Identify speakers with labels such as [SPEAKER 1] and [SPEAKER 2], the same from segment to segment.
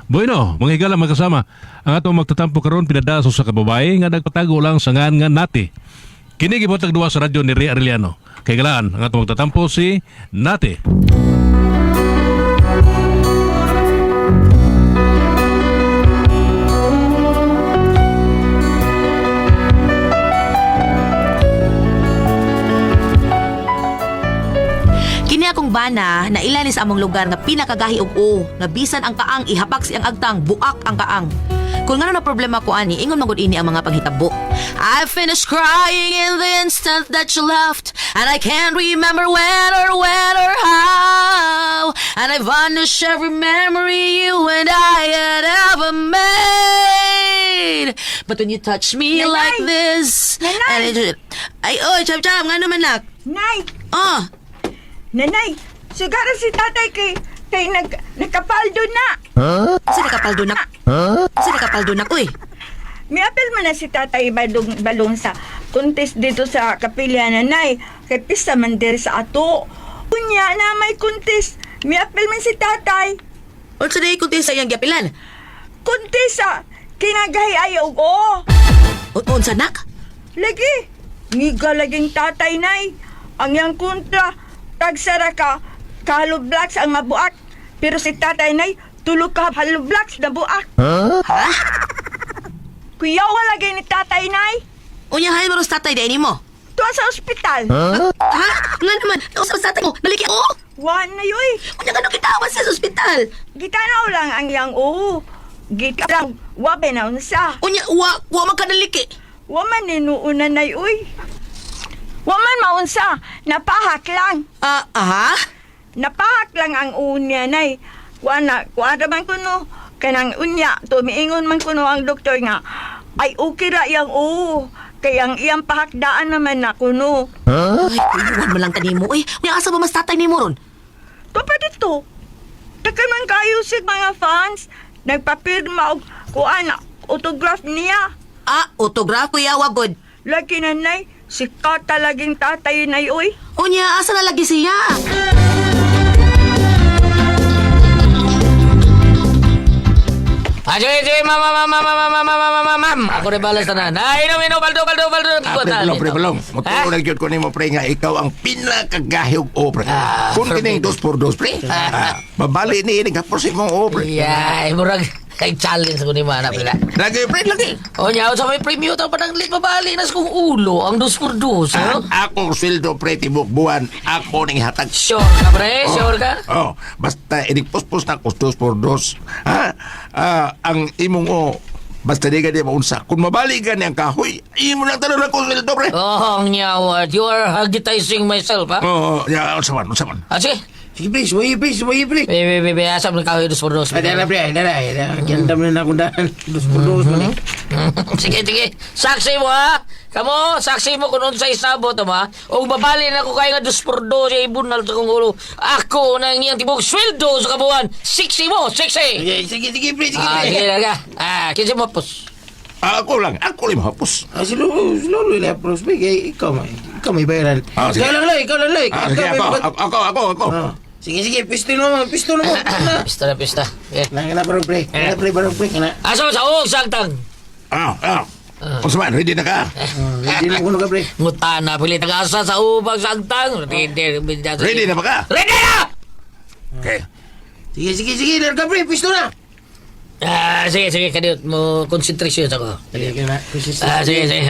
[SPEAKER 1] Bueno, mga higala magkasama, ang atong magtatampo karon pinadaso sa kababae nga nagpatago lang sa ngan nga Nati. Kini gibotag duwa sa radyo ni Ray Arellano. Kay galaan, ang atong magtatampo si Nati.
[SPEAKER 2] Kini akong bana na ilan sa among lugar nga pinakagahi og o, nga bisan ang kaang ihapak siyang agtang, buak ang kaang. Kung ngano na problema ko ani, ingon man gud ini ang mga panghitabo. I finished crying in the instant that you left, and I can't remember when or when or how. And I vanished every memory you and I had ever made. But when you touch me
[SPEAKER 3] Nanay!
[SPEAKER 2] like this,
[SPEAKER 3] Nanay!
[SPEAKER 2] and it, ay, oy, cham cham, ngano man nak?
[SPEAKER 3] Nay!
[SPEAKER 2] Ah,
[SPEAKER 3] Nanay! Sugara si tatay kay kay nagkapaldo na.
[SPEAKER 2] Sa nakapaldo na. Sa nakapaldo na ko eh.
[SPEAKER 3] Miapil man na si tatay balong, balong sa contest dito sa kapilya nanay. Kay pista man diri sa ato. Unya na may contest. Miapil man si tatay.
[SPEAKER 2] Unsa day kung sa iyang giapilan?
[SPEAKER 3] Contest sa kinagahi ayaw ko.
[SPEAKER 2] Unsa nak?
[SPEAKER 3] Lagi. Ngiga laging tatay nay. Ang yang kontra, tagsara ka, kahalo blacks ang mabuak. Pero si tatay nay, tulo ka halo blacks na buak.
[SPEAKER 2] Ha?
[SPEAKER 3] Kuyawa lagi ni tatay nay.
[SPEAKER 2] Unya hay maros tatay day nimo.
[SPEAKER 3] Tuwa sa ospital.
[SPEAKER 2] Ha? Nga naman, unsa sa tatay mo? Naliki oh.
[SPEAKER 3] Wan na yoy.
[SPEAKER 2] Unya ngano kitawan sa ospital?
[SPEAKER 3] Gitanaw lang ang yang oo. Gita lang, wabe na unsa.
[SPEAKER 2] Unya wa wa man ka naliki.
[SPEAKER 3] Wa man ninuuna nay uy. Wa man maunsa, napahak lang.
[SPEAKER 2] Ah, aha?
[SPEAKER 3] Napahak lang ang unya nay. Kuan na, kuan ra man kuno. Kanang unya, tumiingon man kuno ang doktor nga. Ay okay ra yang oo. Kay ang iyang pahakdaan naman na kuno.
[SPEAKER 2] Ay, kuyuan mo lang kanimo eh. Unya asa ba mas tatay nimo ron?
[SPEAKER 3] To pa dito. Takan man kayo sig mga fans. Nagpapirma og kuan autograph niya.
[SPEAKER 2] Ah, autograph kuya wa god.
[SPEAKER 3] Lagi nanay, si Kata laging tatay nay uy.
[SPEAKER 2] Unya asa na lagi siya?
[SPEAKER 4] Ah, sige, sige, ma'am, ma'am, ma'am, ma'am, ma'am, ma'am, ma'am, ma'am, ma'am. Ako rin balas tanan. Ay, inom, inom, baldo, baldo, baldo.
[SPEAKER 5] Ah, pre, balong, pre, balong. Mutuo na gyud ko nimo pre nga ikaw ang pinakagahig o pre.
[SPEAKER 4] Ah,
[SPEAKER 5] Kung kining dos por dos pre. Ah, babali ni ini kapos imong o pre.
[SPEAKER 4] Yeah, murag kay challenge ko ni mana pila.
[SPEAKER 5] Lagi pre, lagi.
[SPEAKER 4] O nya, sa may premium tao pa nang lit mabali na sa kong ulo ang dos por dos,
[SPEAKER 5] Ah,
[SPEAKER 4] no?
[SPEAKER 5] akong sweldo pre tibok buwan ako ning hatag.
[SPEAKER 4] Sure ka, pre? Sure ka?
[SPEAKER 5] Oh, basta inig puspos na ko dos por dos. Ha? Ah, ang imong o basta di ka di maunsa. Kung mabali ka ni ang kahoy, imo lang tanon ako sweldo pre.
[SPEAKER 4] Oh, ang nyawat. You are hagitizing myself, ha?
[SPEAKER 5] Oh, ya unsa man, unsa man.
[SPEAKER 4] Ah, sige.
[SPEAKER 6] Sige, pre. Suwayi, pre. Suwayi, pre.
[SPEAKER 4] Be, be, be, be, asa mo kahoy dos por dos.
[SPEAKER 6] Ay, dala, pre. Dala, dala. Gandam na akong daan. Dos por dos, man eh.
[SPEAKER 4] Sige, sige. Saksi mo, ha? Kamo, saksi mo kung unsa isabot, ha? O babali na ko kay nga dos por dos sa ibunal sa kong ulo. Ako na ang iyang tibok sweldo sa kabuan. Siksi mo, siksi!
[SPEAKER 6] Sige, sige, sige, pre. Sige,
[SPEAKER 4] Ah,
[SPEAKER 6] pre.
[SPEAKER 4] sige, larga. Ah, kinsa mo pos.
[SPEAKER 5] Ah, ako lang, ako lang mahapos.
[SPEAKER 6] Ah, si Lolo, si Lolo ila, bros. Pre, kay ikaw, may, ikaw may bayaran.
[SPEAKER 5] Ah, sige.
[SPEAKER 6] Ikaw lang, Loy. Ikaw lang, Loy.
[SPEAKER 5] Ah, sige,
[SPEAKER 6] Ikaw may
[SPEAKER 5] ako,
[SPEAKER 6] bukat.
[SPEAKER 5] ako, ako, ako, ako.
[SPEAKER 6] Ah, sige, sige. Pisto na mo. Pisto na mo. Na.
[SPEAKER 4] Pista na, pista. Eh.
[SPEAKER 6] Na, kana, barong, pre. Kana, pre, barong, pre. Kana.
[SPEAKER 4] Asa mo sa og sangtang?
[SPEAKER 5] Ah, ah. Unsa man, ready na ka?
[SPEAKER 6] Ah, Ready na kuno ka, pre.
[SPEAKER 4] Ngutana pili tagasa sa ubang sangtang. Ready,
[SPEAKER 5] Ready na ba ka?
[SPEAKER 4] Ready na!
[SPEAKER 5] Okay.
[SPEAKER 6] Sige, sige, sige. Larga, pre. Pisto na.
[SPEAKER 4] Ah, sige, sige, kadiyot mo konsentrasyon ako.
[SPEAKER 6] Sige, kana.
[SPEAKER 4] Ah, sige, sige.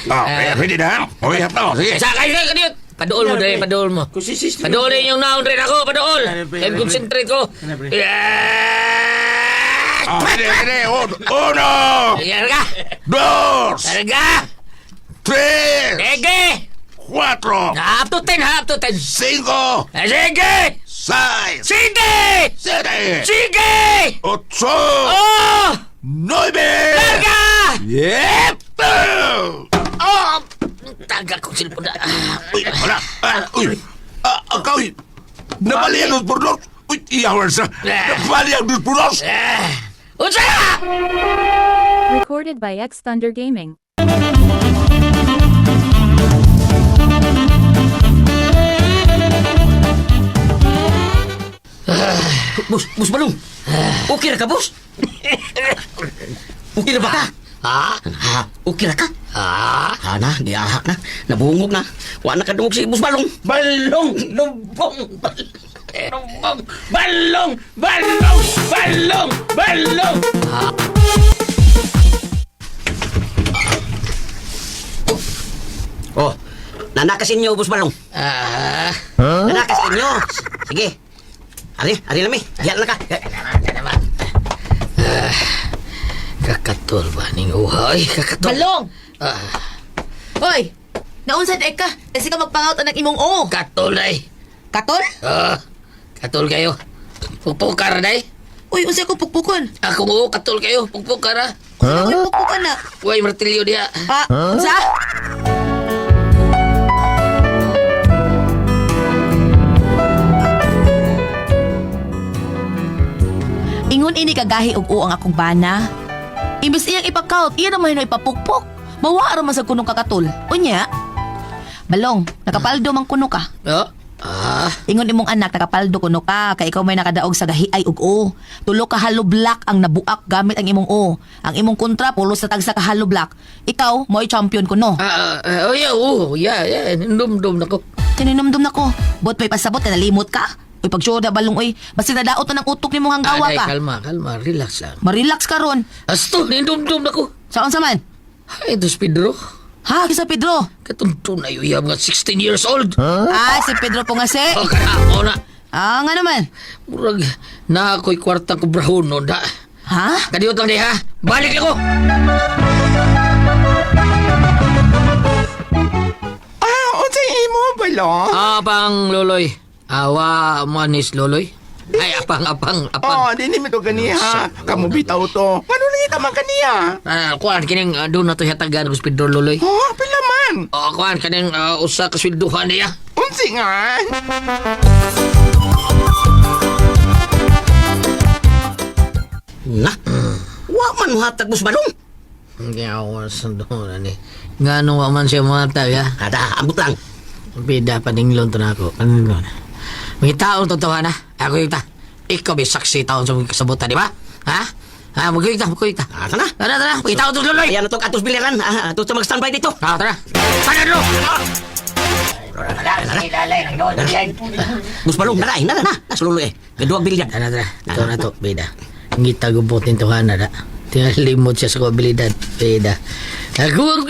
[SPEAKER 5] Ah, okay, ready na? Okay, hapno, sige.
[SPEAKER 4] Sa kayo, kadiyot. Paduol mo dali, paduol mo.
[SPEAKER 6] Consistent.
[SPEAKER 4] Paduol yung naon rin ako, paduol.
[SPEAKER 6] Ano, pre,
[SPEAKER 4] Kaya
[SPEAKER 6] ano, pre?
[SPEAKER 4] concentrate ko.
[SPEAKER 6] Ano, pre?
[SPEAKER 4] Yeah!
[SPEAKER 5] Ah, ready, ready. Uno,
[SPEAKER 4] Larga!
[SPEAKER 5] dos,
[SPEAKER 4] Larga!
[SPEAKER 5] tres,
[SPEAKER 4] Sige!
[SPEAKER 5] cuatro,
[SPEAKER 4] Ah, up to 10, ha? Up to 10.
[SPEAKER 5] cinco,
[SPEAKER 4] Ah, sige!
[SPEAKER 5] seis,
[SPEAKER 4] Sige!
[SPEAKER 5] siete,
[SPEAKER 4] Sige!
[SPEAKER 5] ocho,
[SPEAKER 4] Oh!
[SPEAKER 5] nueve.
[SPEAKER 4] Larga!
[SPEAKER 5] Yep.
[SPEAKER 4] Oh! Taga kong silpon na. Ah.
[SPEAKER 5] Uy, wala. Ah, uy. Ah, akaw. Nabali ang dos por dos. Uy, iyawan sa. Nabali ang dos por dos.
[SPEAKER 4] Ah. Unsa na?
[SPEAKER 7] Recorded by X Thunder Gaming.
[SPEAKER 6] Bus, bus balong. Okay ra ka, boss? Okay ra ba ka?
[SPEAKER 4] Ha?
[SPEAKER 6] Ha, okay ra ka?
[SPEAKER 4] Ha?
[SPEAKER 6] Ha na, di ahak na. Nabungog na. Wa na kadungog si Bus Balong. Balong, lubong, balong, balong, balong, balong, balong. Oh, nanakas inyo, Bus Balong.
[SPEAKER 4] Ah,
[SPEAKER 6] Nanakas inyo. Sige. Ari, ari lami. Diyan na ka.
[SPEAKER 4] kakatol ba ning uhay? Kakatol.
[SPEAKER 2] Balong!
[SPEAKER 4] Ah,
[SPEAKER 2] Hoy! Naunsa di ka? Kasi ka magpangaut ang imong o.
[SPEAKER 4] katol ay.
[SPEAKER 2] Katol?
[SPEAKER 4] Ah, katol kayo. Pugpukar day.
[SPEAKER 2] Uy, unsa ko pukpukon?
[SPEAKER 4] Ako mo, katol kayo. Pugpukar ha.
[SPEAKER 2] Huh? Uy, pukpukan na.
[SPEAKER 4] Uy, martilyo diha.
[SPEAKER 2] Ah, unsa? Ingon ini kagahi og o ang akong bana. Imbis iyang ipakaut, iya naman hinoy ipapukpok. Mawa ra man sa kunong kakatol. Unya, Balong, nakapaldo man kuno ka.
[SPEAKER 4] Oh. Ah,
[SPEAKER 2] Ingon imong anak nakapaldo kuno ka kay ikaw may nakadaog sa gahi ay ug o. Tulo ka hollow block ang nabuak gamit ang imong o. Ang imong kontra pulos sa tagsa ka hollow block. Ikaw mo'y champion kuno.
[SPEAKER 4] ah, ah, oh, yeah, oh, yeah, yeah. Dumdum na ko.
[SPEAKER 2] Tininumdum nako. Bot may pasabot ka nalimot ka. Uy pagsyuda balong uy, basta nadaot na ng utok nimo hanggawa
[SPEAKER 4] Aday,
[SPEAKER 2] ka.
[SPEAKER 4] kalma, kalma. Relax lang.
[SPEAKER 2] Marelax ka ron.
[SPEAKER 4] Asto, nindumdum na ko.
[SPEAKER 2] Sa unsa man?
[SPEAKER 4] Ay, Dos Pedro.
[SPEAKER 2] Ha, kisa Pedro.
[SPEAKER 4] Katong tunay uyab nga 16 years old.
[SPEAKER 2] Ah, si Pedro po nga si.
[SPEAKER 4] Oh, kana, na.
[SPEAKER 2] Ah, nga naman.
[SPEAKER 4] Murag, na ako'y kwartang kubrahon no, da.
[SPEAKER 2] Ha?
[SPEAKER 4] Kadiyot lang di ha. Balik ako.
[SPEAKER 5] Ah, unsay imo balong?
[SPEAKER 4] Apang loloy. Awa manis loloy. Ay, apang, apang, apang.
[SPEAKER 5] Oh, di ni to ganiha. Kamu bitaw to. Ngano nangita man kaniya?
[SPEAKER 4] Ah, kuan kining doon na to hatagan Dos Pedro loloy.
[SPEAKER 5] Oh, pila man.
[SPEAKER 4] Oh, kuan kining usa ka swelduhan niya.
[SPEAKER 5] Unsi nga.
[SPEAKER 6] Na. Wa man muhatag Bus Balong.
[SPEAKER 4] Yawa sa doon ani. Ngano wa man siya muhatag ha?
[SPEAKER 6] Ada, ambot lang.
[SPEAKER 4] Bida paninglon to na ako. Paninglon. May taon to tawa na. Ako yung ta. Ikaw may saksi taon sa mga kasabutan, di ba? Ha? Ha, magkuyog ta, magkuyog ta.
[SPEAKER 6] Ah, tara.
[SPEAKER 4] Tara, tara. May taon to loloy.
[SPEAKER 6] Ayan na to, atos biliran. Ah, atos na mag-standby dito.
[SPEAKER 4] Ah, tara. Tara, no!
[SPEAKER 6] Bus Balong, nara, nara na. Nasa lulo eh. Gaduag bilyan.
[SPEAKER 4] Tara, tara. Ito na to, bida. Ngita gubutin to hana da. Tinalimot siya sa kabilidad, bida. Ako ang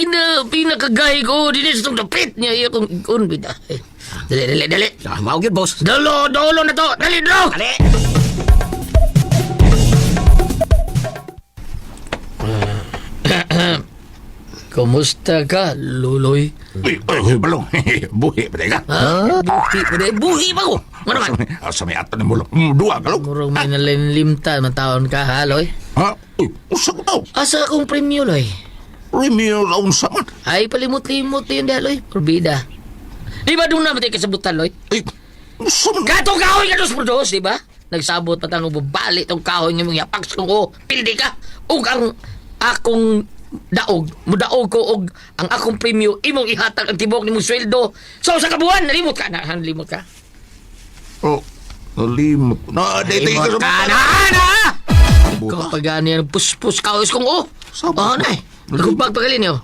[SPEAKER 4] pinakagay ko. Dinis itong dapit niya. Iya kong ikon, bida. Eh, dali, dali, dali.
[SPEAKER 6] Ah, mao gyud, boss.
[SPEAKER 4] Dolo, dolo na to. Dali, dolo!
[SPEAKER 6] Dali.
[SPEAKER 4] Kumusta ka, Luloy?
[SPEAKER 5] Uy, uy, uy, balong. Buhi pa ka.
[SPEAKER 4] Ha? Buhi pa din. Buhi pa ko! Ano man?
[SPEAKER 5] Asa may ato ni mo lang. Duwa ka lang.
[SPEAKER 4] Murong may nalinlimta, mataon ka, ha, Loy?
[SPEAKER 5] Ha? Uy, usa ko tao.
[SPEAKER 4] Asa akong premyo, Loy?
[SPEAKER 5] Premier sa unsa man.
[SPEAKER 4] Ay, palimot-limot yun, dahil, Loy. Porbida. Di ba doon na matay kasabutan, Loy?
[SPEAKER 5] Ay, unsa man.
[SPEAKER 4] Katong kahoy ka dos por dos, di ba? Nagsabot pa tang bubali tong kahoy nga mga yapak ko. Pildi ka. Ug ang akong daog, mudaog ko og ang akong premyo imong ihatag ang tibok nimong sweldo. So sa kabuan, nalimot ka na, nalimot ka.
[SPEAKER 5] Oh, nalimot. Na, di
[SPEAKER 4] Nalimot
[SPEAKER 5] tayo
[SPEAKER 4] ka na, na. Ikaw pagani ang puspos kaos kong oh.
[SPEAKER 5] Sabot.
[SPEAKER 4] Oh, nay. Nagupag pagalin niyo.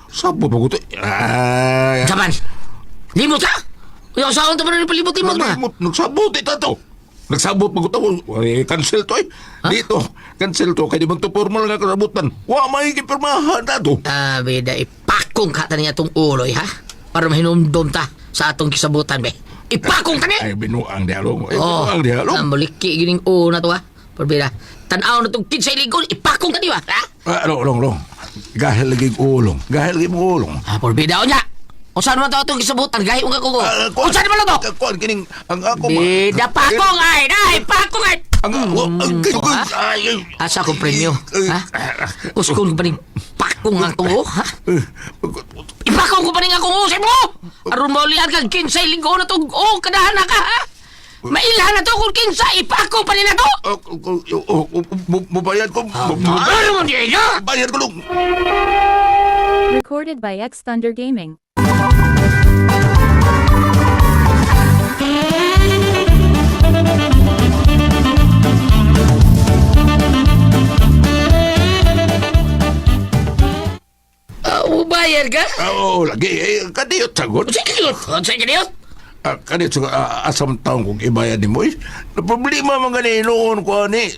[SPEAKER 5] Sabot mo ko to. Ay,
[SPEAKER 4] Saban. Limot ka? Uy, saan ta man palibot-limot ba?
[SPEAKER 5] Nalimot. Nagsabot ito to. Nagsabot mo ko to. Ay, cancel to eh. Dito, cancel to. Kaya di bang to formal nga kasabutan. Wa may gipirmahan na to.
[SPEAKER 4] Ah, bida, ipakong ka ta niya itong uloy, ha? Para mahinumdum ta sa atong kisabutan, be. Ipakong ta ni!
[SPEAKER 5] Ay, binuang dialog. Ay,
[SPEAKER 4] Oh,
[SPEAKER 5] binuang dialog.
[SPEAKER 4] Ang muliki gining ulo na to, ha? Pero bida, tanaw na itong kids sa iligol, ipakong ta ni ba, ha?
[SPEAKER 5] Ah, long, long, long. Gahil lagi ulong. Gahil lagi mo ulong.
[SPEAKER 4] Ah, por bida, onya! O saan man to atong kisabutan, gahi mo ka kuko.
[SPEAKER 5] Ah,
[SPEAKER 4] O saan man to?
[SPEAKER 5] Kuan, kining, ang ako ma.
[SPEAKER 4] Bida, pakong ay! Ay, pakong ay!
[SPEAKER 5] Ang ako, ang
[SPEAKER 4] ha?
[SPEAKER 5] ay, ay.
[SPEAKER 4] Asa akong premyo, ha? Uskon ko pa ning pakong ang tungo, ha? Ipakong ko pa ning akong usay mo! Aron maulian kag kinsay linggo na to, oh, kadahan na ka, ha? Mailhan na to kung kinsay, ipakong pa nila to!
[SPEAKER 5] Oh, oh, oh, oh, Mubayad ko.
[SPEAKER 4] Ano mo niya?
[SPEAKER 5] Bayad ko long.
[SPEAKER 7] Recorded by X Thunder Gaming.
[SPEAKER 4] Ibayad ka?
[SPEAKER 5] Ah, oo, lagi. Eh, kadiyot sagot.
[SPEAKER 4] Unsay kadiyot? Unsay kadiyot?
[SPEAKER 5] Ah, kadiyot sagot. Ah, asam taong kong ibayad ni mo eh. Na problema man gani noon ko ani.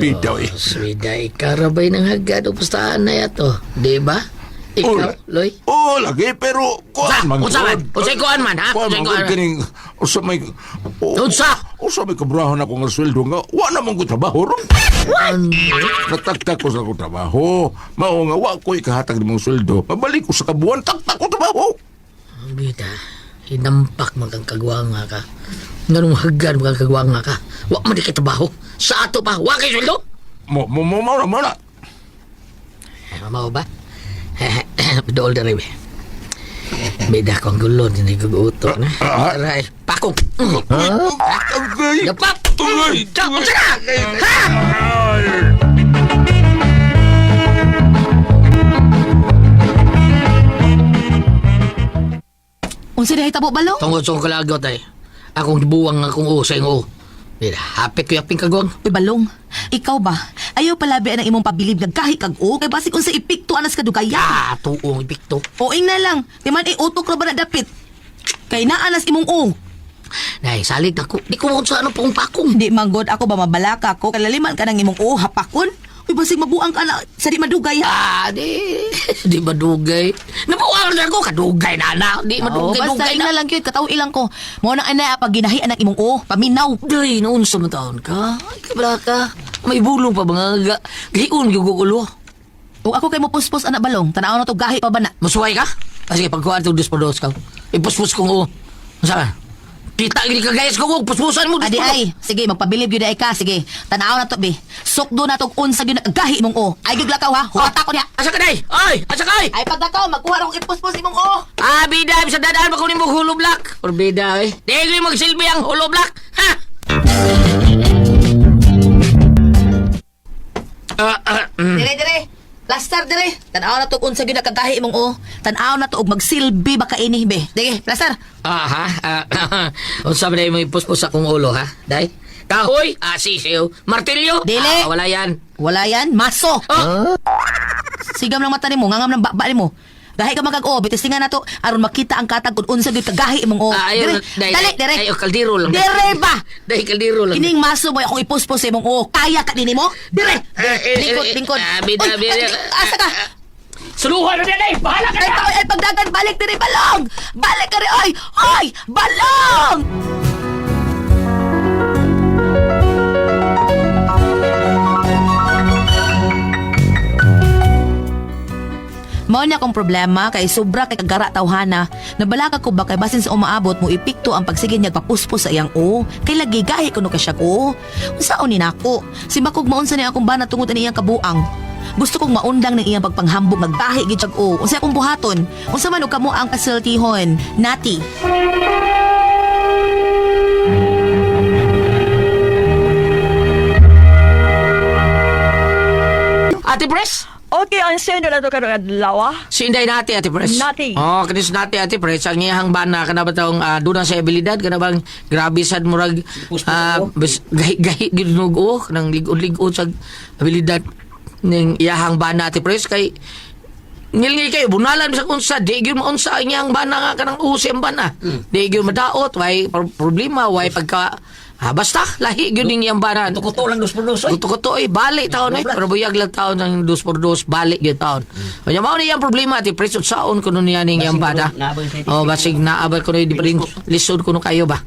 [SPEAKER 5] Bitaw eh.
[SPEAKER 4] Swida, ikarabay ng hagad o pustahan na yato. Di ba? Ikaw,
[SPEAKER 5] Oh,
[SPEAKER 4] Loy?
[SPEAKER 5] Oo, lagi, pero kuan man
[SPEAKER 4] Unsa man?
[SPEAKER 5] gud.
[SPEAKER 4] Unsay kuan man, ha?
[SPEAKER 5] Kuan
[SPEAKER 4] Unsay
[SPEAKER 5] man
[SPEAKER 4] kuan
[SPEAKER 5] gud
[SPEAKER 4] man?
[SPEAKER 5] kining usa may
[SPEAKER 4] Unsa?
[SPEAKER 5] Usa may kabrahan ako nga sweldo nga wa na man ko trabaho ron.
[SPEAKER 4] Ano?
[SPEAKER 5] Natagtag ko sa akong trabaho. Mao nga wa ko ikahatag nimong sweldo. Mabalik ko sa kabuan, tagtag ko trabaho.
[SPEAKER 4] Bida, hinampak man kang kagwanga ka. Nganong hagad man kang kagwanga ka. Wa man di ka trabaho. Sa ato pa, wa kay sweldo.
[SPEAKER 5] Mo mo mo mo na mo na.
[SPEAKER 4] Ay, mamaw ba? Dool na rin. Bida ko ang gulo, hindi ko guto na.
[SPEAKER 5] Ah, ah.
[SPEAKER 4] Aray, pakong!
[SPEAKER 5] Agay.
[SPEAKER 4] Gapap!
[SPEAKER 5] Tungay.
[SPEAKER 4] Unsa ka? Ha?
[SPEAKER 2] Unsa dihay tabo balong?
[SPEAKER 4] Tungod sa akong kalagot ay. Akong buwang akong usay ng u. Bida, hapit ko yaping kagwang.
[SPEAKER 2] Uy balong, ikaw ba? Ayaw palabi ang imong pabilib nga gahi kag o kay basig unsa epekto anas kadugaya.
[SPEAKER 4] Ah, tuong epekto.
[SPEAKER 2] O ing na lang, di man utok ra ba na dapit. Kay naanas imong o.
[SPEAKER 4] Nay, salig ako. Di ko sa ano pong pakong.
[SPEAKER 2] Di manggod ako ba mabalaka ko kalaliman ka ng imong o hapakon. Uy basig mabuang ka na sa di madugay ha.
[SPEAKER 4] Ah, di. Di madugay. Nabuwang na ako. Kadugay na na. Di madugay,
[SPEAKER 2] Oh, basta
[SPEAKER 4] dugay
[SPEAKER 2] ing
[SPEAKER 4] na.
[SPEAKER 2] na lang gyud kataw ilang ko. Mo na ana pag ginahian ang imong o, paminaw.
[SPEAKER 4] Day, noon sa mataon ka. Ay, kabala ka. May bulong pa mga gahiun yung gugulo.
[SPEAKER 2] Ug ako kay mo puspos ana balong, tan-aw na to gahi pa ba na.
[SPEAKER 4] Masuway ka? Ah, sige, pagkuhan itong dos por dos ka. Ipuspos kong oo. Ano ba? Kita, hindi ka gayas ko, puspusan mo. dos
[SPEAKER 2] Adi
[SPEAKER 4] por dos.
[SPEAKER 2] ay, sige magpabilib gyud ay ka, sige. Tan-aw na to be. Sukdo na tog unsa gyud na gahi imong o. Ay gyud lakaw ha, huwata ko niya.
[SPEAKER 4] Asa ka, day? Ay, asa ka, ay?
[SPEAKER 2] Ay pagdakaw magkuha ra kong ipuspos imong o.
[SPEAKER 4] Ah, bida, bisa dadaan pa kunin mo hulo black. Or bida, eh. Di ko yung magsilbi ang hulo black. Ha? Ah, ah,
[SPEAKER 2] Dire dire. Plaster dire. Tan-aw na to unsa gyud na kagahi imong o. Tan-aw na to og magsilbi ba kaini be. Sige, plaster.
[SPEAKER 4] Ah, ha? Ah, unsa ba mo ipuspos akong ulo, ha? Day? Kahoy? Ah, sisiw. Martilyo?
[SPEAKER 2] Dili.
[SPEAKER 4] Ah, wala yan.
[SPEAKER 2] Wala yan, maso.
[SPEAKER 4] Oh.
[SPEAKER 2] Sigam lang mata nimo, ngangam ng baba nimo. Gahi ka magkag o, bitis nga na to aron makita ang katag kung unsa gyud kagahi imong o.
[SPEAKER 4] Ah, ayaw,
[SPEAKER 2] Dire,
[SPEAKER 4] day,
[SPEAKER 2] dali,
[SPEAKER 4] day.
[SPEAKER 2] dire.
[SPEAKER 4] Ay, oh, kaldero lang.
[SPEAKER 2] Dire ba?
[SPEAKER 4] Day, kaldero lang.
[SPEAKER 2] Kining maso mo akong ipuspos sa imong o. Kaya ka dinimo? Dire.
[SPEAKER 4] Eh, eh,
[SPEAKER 2] Lingkod,
[SPEAKER 4] eh,
[SPEAKER 2] lingkod.
[SPEAKER 4] ah, bida,
[SPEAKER 2] Uy,
[SPEAKER 4] bida.
[SPEAKER 2] ay, asa ka?
[SPEAKER 4] Suluhan na day! Bahala ka
[SPEAKER 2] Ay,
[SPEAKER 4] na!
[SPEAKER 2] ay, pagdagan, balik dire balong! Balik ka rin, oy! Oy! Balong! Mao niya akong problema kay sobra kay kagara tawhana. Nabalaka ko ba kay basin sa umaabot mo epekto ang pagsige niya papuspos sa iyang o. Kay lagi gahi kuno kay siya ko. Unsaon ni nako? Simbakog maunsa ni akong bana tungod ani iyang kabuang. Gusto kong maundang ng iyang pagpanghambog magbahi gid siya o. Unsa akong buhaton? Unsa man og kamo ang kasultihon? Nati.
[SPEAKER 4] Ate Pres?
[SPEAKER 3] Okay, ang sendo na to karong adlaw. Ah.
[SPEAKER 4] Si Inday Nati, Ate Pres.
[SPEAKER 3] Nati.
[SPEAKER 4] Oh, kanis Nati, Ate Pres. Ang iyang bana, kana ba taong doon na sa abilidad, kana bang grabe sad murag, gahi-gahi ginog o, kanang lig-on-lig-on sa abilidad ning iyahang bana, Ate Pres, kay ngilngil kayo, bunalan sa unsa, di gyud maunsa ang iyang bana nga kanang usi ang bana. Di gyud madaot, way problema, way pagka, basta, lahi gyud ning iyang bana.
[SPEAKER 6] Kuto lang dos por dos. oy.
[SPEAKER 4] Kuto-kuto eh, balik taon eh. Pero buyag lang taon ng dos por dos, balik gyud taon. Kanya mao ni iyang problema ti presyo saon kuno niya ning iyang bana. Oh, basig naabal kuno di pa rin lisod kuno kayo ba.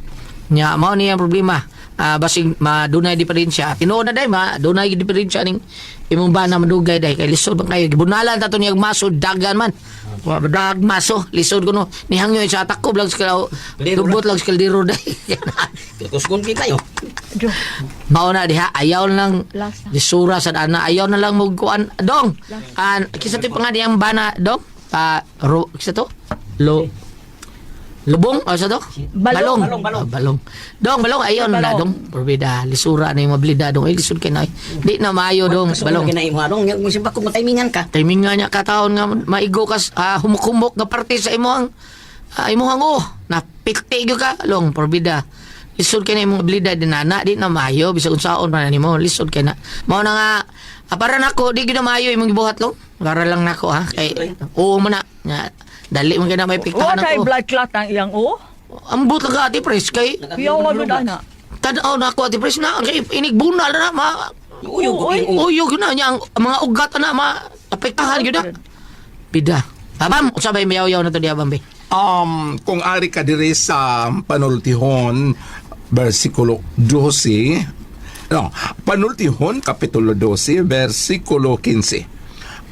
[SPEAKER 4] Nya mao ni iyang problema. Ah, basig madunay diferensya. Tinuod na day ma, dunay diferensya ning imong bana madugay day kay lisod man kayo. Gibunalan ta to niyang maso dagan man. Wa dag maso lisod kuno nihangyo sa takob lang sa tubot lang sa kaldero day.
[SPEAKER 6] Kusgon kay kayo.
[SPEAKER 4] Mao na diha ayaw lang
[SPEAKER 3] Lasa.
[SPEAKER 4] lisura sa ana ayaw na lang mo kuan dong. An kisa to pa nga diyang bana dong. Pa ro kisa to? Lo Lubong o sa to?
[SPEAKER 3] Balong.
[SPEAKER 4] Balong. Ah, balong. Dong, balong ayaw na
[SPEAKER 3] Balong.
[SPEAKER 4] dong. Probida lisura na yung mabilida dong. Ay lisod kay na. Di na maayo dong.
[SPEAKER 6] Balong.
[SPEAKER 4] Balong.
[SPEAKER 6] Kinai mo dong, nya kung simba kung timingan ka.
[SPEAKER 4] Timing nga niya kataon nga maigo ka humok-humok nga parte sa imong imong oh napikti gyud ka long probida lisod kay na imong abilidad din na di na maayo bisag unsaon man nimo lisod kay na mao na nga para nako di gyud na maayo imong gibuhat long. Para lang nako ha. Kay oo man na. Nga, dali man kay na may
[SPEAKER 3] Wa
[SPEAKER 4] piktahan
[SPEAKER 3] kay
[SPEAKER 4] ako.
[SPEAKER 3] blood clot ang iyang o.
[SPEAKER 4] Ambot lang ka, Ate Pres, kay
[SPEAKER 3] Yawa gud ana.
[SPEAKER 4] tanaw na ako, Ate Pres, na kay inigbunal na ma
[SPEAKER 6] Uyog,
[SPEAKER 3] Uy.
[SPEAKER 6] uyog.
[SPEAKER 4] uyog na niya ang mga ugat na ma apektahan gyud na. Bida. Abam, unsa bay miyaw-yaw na to diha, Bambi?
[SPEAKER 5] Kung ari ka diri sa Panultihon, versikulo 12, no, Panultihon, Kapitulo 12, versikulo 15.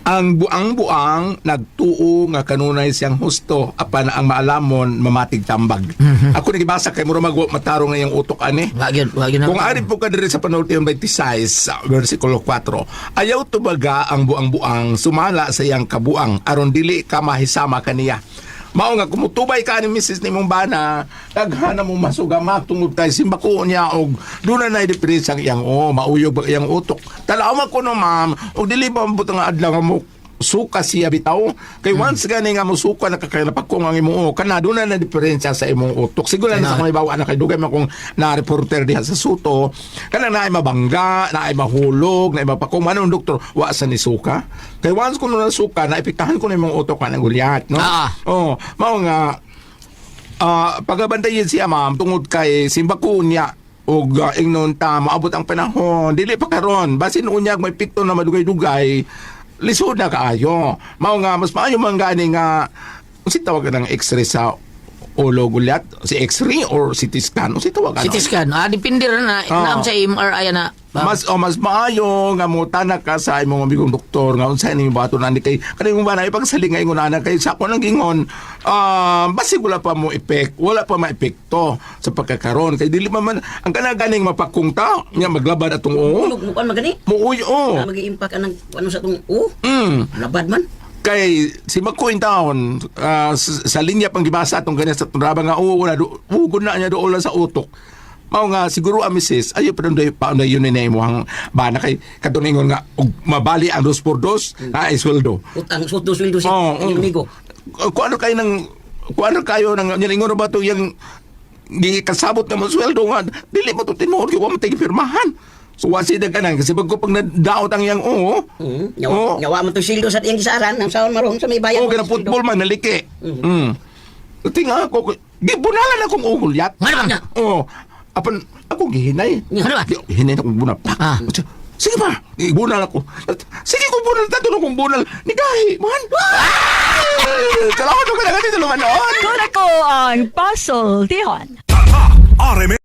[SPEAKER 5] Ang buang-buang nagtuo nga kanunay siyang husto apan ang maalamon mamatig tambag. Ako nagibasa kay mura mag matarong na iyang utok ani.
[SPEAKER 4] Wa gyud, wa gyud na.
[SPEAKER 5] Kung ari po ka diri sa Panultihon 26, versikulo 4, ayaw tubaga ang buang-buang sumala sa iyang kabuang aron dili ka mahisama kaniya. Mao nga kumutubay ka ni Mrs. nimong bana, daghana mo masugamak tungod kay simbako niya og doon na diferensya ang iyang o mauyog ba iyang utok. Talaw man kuno, ma'am, og dili ba ang butang nga adlaw nga mo suka siya bitaw kay once gani nga mosuka na kakay napakong ang imong o kana doon na na diferensya sa imong utok. Siguro na sa kung ibawa na kay dugay man kung na reporter diha sa Suto, kanang naay mabangga, naay mahulog, naay mapakong. Manong doktor, wa sa ni suka kay once kuno na suka, naepektahan ko na imong utok kanang gulyat, no? Oh, mao nga pagabantayin siya, ma'am, tungod kay simbako niya og ingnon ta maabot ang panahon dili pa karon, basin unyag may pikto na madugay-dugay, lisod na kaayo. Mao nga mas maayo man gani nga si tawag ng x-ray sa ulo, gulyat, si x-ray or CT scan o si tawag ano.
[SPEAKER 4] CT scan. Ah, depende ra na. Naam sa MRI na. Bam.
[SPEAKER 5] Mas oh, mas maayo nga mutana ka sa imong amigong doktor nga unsa ni bato na ni kay kanang ba na ipagsaling nga ingon ana kay sa ako nang gingon, basig wala pa mo effect, wala pa maepekto sa pagkakaron kay dili pa man ang kanang ganing mapakong ta nya maglabad atong oo.
[SPEAKER 6] Uyog mo kuan magani.
[SPEAKER 5] Muuy oh.
[SPEAKER 6] Na magi-impact anang ano sa tong o. Labad man.
[SPEAKER 5] Kay si McCoy town, sa linya pang gibasa atong ganyan sa tunraba nga oo na do, ugod na niya dool sa utok. Mao nga siguro ang misis ayo pa doon pa na yun na imong bana kay kadto nga og mabali ang dos por dos na ay sweldo.
[SPEAKER 6] Utang sweldo sweldo si
[SPEAKER 5] Oo,
[SPEAKER 6] inyong amigo.
[SPEAKER 5] Kung ano kayo ng kung ano kayo ng ingon ba to yung gikasabot na mo sweldo nga dili mo to tinuod kay wa man tay pirmahan. So wasi na kanan kasi pag pag nadaot ang iyang oo.
[SPEAKER 6] Nyawa,
[SPEAKER 5] Oo.
[SPEAKER 6] nyawa man tong sweldo sa iyang gisaran, ang saon maron sa may bayan.
[SPEAKER 5] Oo, kana football man naliki. Tinga ako, gibunalan akong ugulyat.
[SPEAKER 4] Ano ba?
[SPEAKER 5] Oo. Apan ako gihinay.
[SPEAKER 4] Ano ba?
[SPEAKER 5] Hinay akong bunal.
[SPEAKER 4] Ah.
[SPEAKER 5] Sige ba? Ibunal ako. Sige kung bunal, tato na kong bunal. Nigahi, man. Kalawan ko na ganito lumanon.
[SPEAKER 3] Kuna ko ang puzzle tihon.
[SPEAKER 8] RM